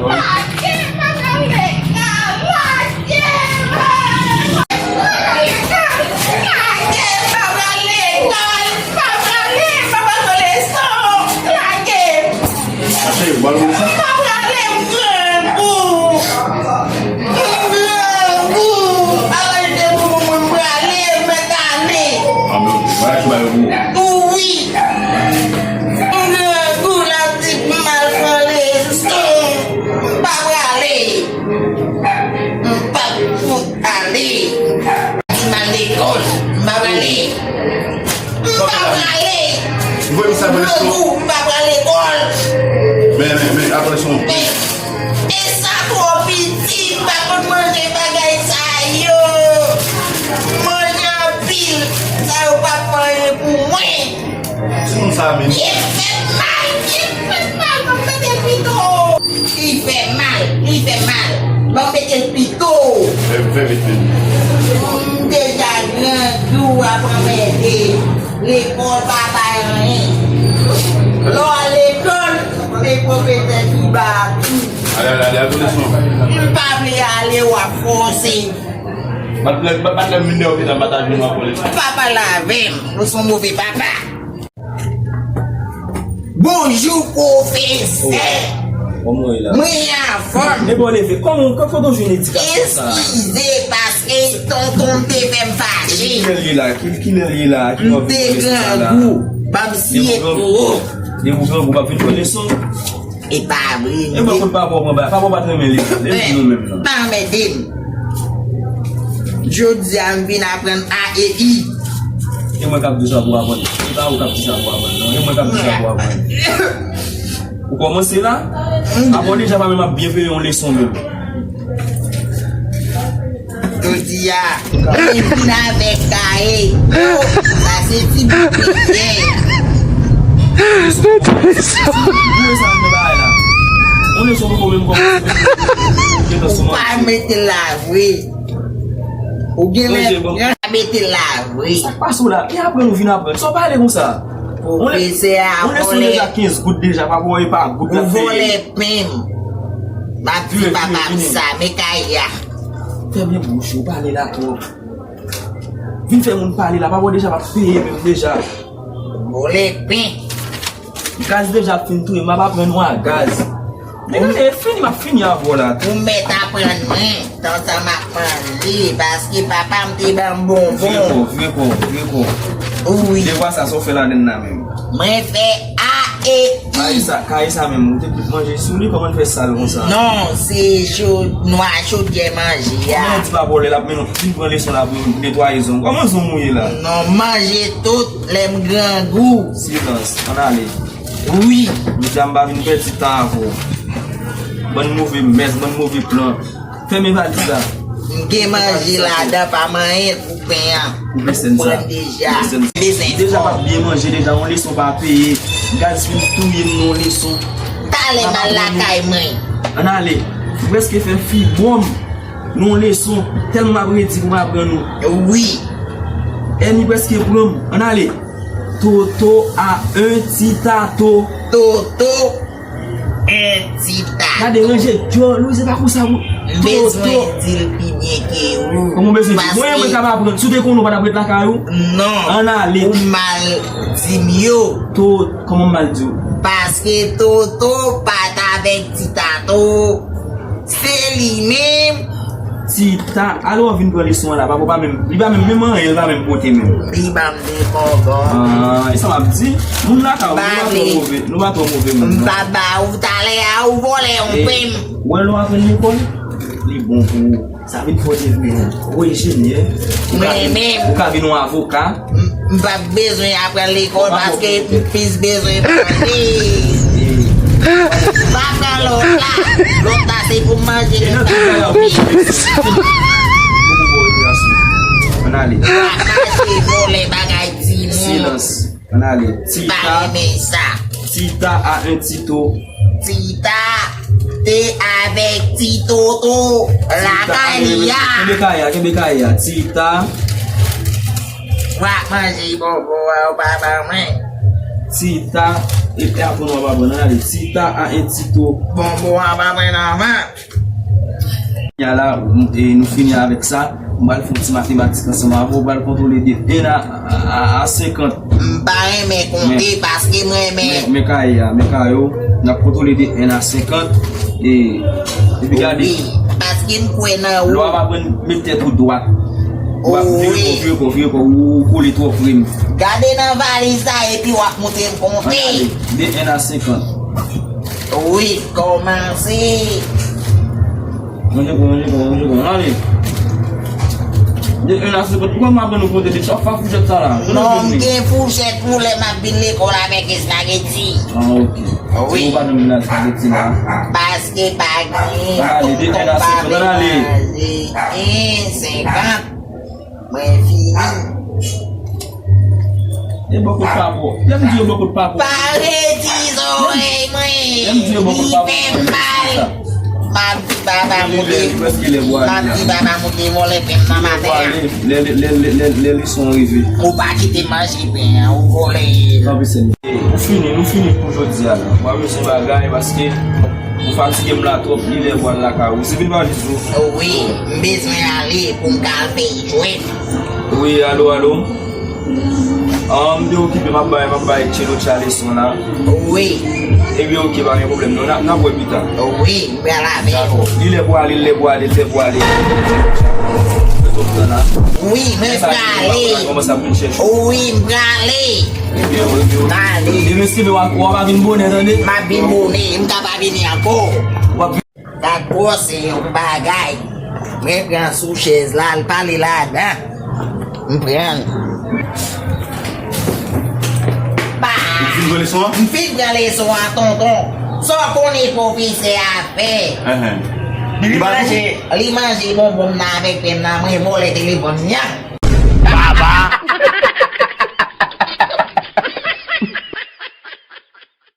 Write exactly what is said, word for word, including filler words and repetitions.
Lage m, pa pral lekòl. Lage m, pa pral lekòl. Pa pral lekòl, pa pral leson. Lage m. Mache, bal ou sa? Pa pral lekòl. Grangou! Grangou! Arete pou mwen, mwen prale, mèt ale. Ah, men, vwala ki ba yo pou ou. Wi! Grangou, l ap di m al pran leson. M pa prale. M p ap fout ale. M al lekòl. M pa prale. M pa prale. Grangou, m pa pral lekòl. Men, men, men, apre son. Men, E sa twò piti, m pa konn manje bagay sa yo. Manje anpil, sa yo p ap fè anyen pou mwen. Timoun sa menm. Li fè mal, li fè mal, ban m mete l pito. Li fè mal, li fè mal. Ban m mete l pito. Fè, fè vit, fè vit. M deja grangou ap anmède. Lekòl pa bay anyen. Lè w al lekòl, se pwofesè ki ba tou. Ale, ale, ale, ale, leson. M pa vle ale, w ap fòse. Bat lè, bat, bat lè m vin depi tan, m pa ta jwenn w ap pran leson. Pa pale avè m, ou se yon move papa. Bonjou, pwofesè. Kòman w ye la? Mwen anfòm. Depi w leve, kòman, kòman w jwenn edikasyon sa a? Eskize, paske tonton m te fè m fache. Kilè l ye la? Ki, kilè l ye la? Ki bò vin pran leson sa la? M te grangou. Ban m siye pou ou. Depi w grangou, w ap vin pran leson. E pa vre, m te. E mwen konn papa w pran ba, papa w pa t renmen li. Li di nou menm nan. Pa anmède m. Jodi a, m vin aprann A E I. E mwen k ap di w sa pou w aprann. E pa ou k ap di sa pou w aprann, non. E mwen k ap di sa pou w aprann. Ou kòmanse la? Papa w deja pa menm ap byen peye yon leson menm. Jodi a, li vin avèk kaye. Sa se ti bout mesye. Ou wè sa m nan bagay la? On leson poko menm kòmanse. Ou pa mete l la vre. Ou gen lè pa mete l la vre. Sa k pase w la? E aprann ou vin aprann. Sa w pale konsa? Pwofesè a vòlè. On leson deja kenz goud deja, papa w e pa goud l ap peye. Ou vòlè pen m. M ap di papa m sa, men kaye a. Fèmen bouch ou, pale la twòp. Vin fè moun pale la, papa w deja p ap peye menm deja. Vòlè pen. Gaz deja ap fin touye m, m ap aprann ou a gaz. Men gade, e fini, m ap fini avè w la. Ou mèt aprann mwen, tan sa m ap manje, paske papa m te ban m bonbon. Vire kò, vire kò, vire kò. Wi. Devwa sa, sa w fè ladann nan menm? Mwen fè A E I. Kaye sa, kaye sa menm, ou te tout manje sou li, kòman l fè sal konsa? Non, se cho-, nwa chodyè manje a. Kòman w di pa vòlè l ap mennen w vin pran leson la pou netwaye zong? Kòman zong ou ye la? Non, manje tout, lè m grangou. Silans, ann ale. Wi. Jodi a m pa vin pèdi tan avè w. Bann move mès, bann move plan. Fèmen valiz la. M gen manje ladan, pa manyen pou pen an. Koupe sèn sa. Ou pran deja. Koupe sèn sa. Li deja p ap byen manje, deja yon leson pa peye. Gaz fin touye m nan yon leson. Talè m al lakay mwen. Ann ale. Ou prèske fè fibwòm nan yon leson. Tèlman m ap redi pou m aprann ou. Wi. Ènmi prèske pran m. Ann ale. Toto a un ti tato. Toto. Un ti tato. Gade, ranje djòl ou, se pa konsa ou. M bezwen di l pi byen ke ou. Kòman w bezwen di? Mwen, mwen k ap aprann. Si w te konnen, w pa t ap ret lakay ou? Non. Ann ale. Ou mal di m yo. To, kòman m mal di w? Paske Toto pa t avèk ti tato. Se li menm. Tita, alò vin pran leson an la, papa w pa menm, li pa menm, menm anyen, li pa menm pote menm. Li ban m de bonbon. Ah, e sa m ap di. Moun lakay ou, nou pa twò move, nou pa twò move moun, non. M pa ba ou talè a, ou vòlè yon pen m. Ou wè lè w aprann lekòl, li bon pou ou. Sa vin fò w te vin yon gwo enjenyè. Ou ka vin yon avoka. M, m p ap bezwen aprann lekòl paske m plis bezwen manje. M pa pran lòt la. Lòt la se pou m manje. Ann ale. M ap mache vòlè bagay timoun. Silans. Ann ale. Tita. Pa renmen sa. Tita a un tito. Tita te avèk ti Toto lakay li a. Kenbe kay a, kenbe kay a. Tita. W ap manje bonbon an, ou pa ban mwen. Tita E aprann w ap aprann, ann ale. Tita a en tito. Bonbon ap aprann anvan. Kounye a la, m- e nou fini avèk sa. M pral fè yon ti matematik ansanm avè w. M pral kontwole de en a, a, a, a senkant. M pa renmen konte paske m renmen. Men, men kaye a, men kaye w. N ap kontwole de en a senkant. E, epi gade. Wi, paske m kwè nan ou. Lè w ap aprann met tèt ou dwat. W ap vire kò, vire kò, vire kò. Ou kole twò pre m. Gade nan valiz la epi w ap montre m konte. Ann ale. De en a senkant. Wi, kòmanse. Manje kon, manje kon, manje kon. Ann ale. De en a senkant. Poukò m ap aprann nou konte de chak fwa fouchèt sa la? Non, m gen fouchèt pou lè m ap vin lekòl avèk espageti. Ah, ok. Wi. Ou pa janm vin ak espageti la? Paske pa gen. Ann ale, de en a senkant, ann ale. Manje en senkant. Mwen fini. E bò kout pa pwòp. Lè m di yo bò kout pa pwòp. Pa redi zòrèy mwen. Lè m di yo bò kout pa pwòp. Li fè m mal. M ap di papa moute. M ap di papa moute vòlè pen m nan maten an. Lè, lè, lè, lè, lè, lè leson rive. Ou pa kite m manje pen an, ou vòlè. Tanpri, sè m. Ou fini, nou fini pou jodi a la. Mwen, m se bagay paske ou fatige m la twòp, li lè pou al lakay ou. Se vin valiz ou. Wi, m bezwen ale pou m ka al peye jwèt. Wi, alo, alo. Ah, m te okipe, m ap bay, m ap bay Tchelo Tcha leson la. Wi. Ebyen, oke, pa gen pwoblèm, non. N ap, n ap wè pita. Wi, m pral avè ou. Li lè pou ale, li lè pou ale, li lè pou ale. Wi, mwen prale. Kòmanse ap vin chèche. Wi, m prale. Ebyen, ebyen. Prale. Demen si w ap, w ap vin bonè, tande? M ap vin bonè, m ka pa vini ankò. W ap vin. Gad gwosè yon bagay. Mwen pran sou chèz la, l pale ladan. M pran l. Ou fin pran leson an? M fin pran leson an, tonton. Sa w konnen pwofesè a fè? Enhen. Li manje, li manje bonbon m nan avèk pen m nan, mwen vòlè telefòn li an.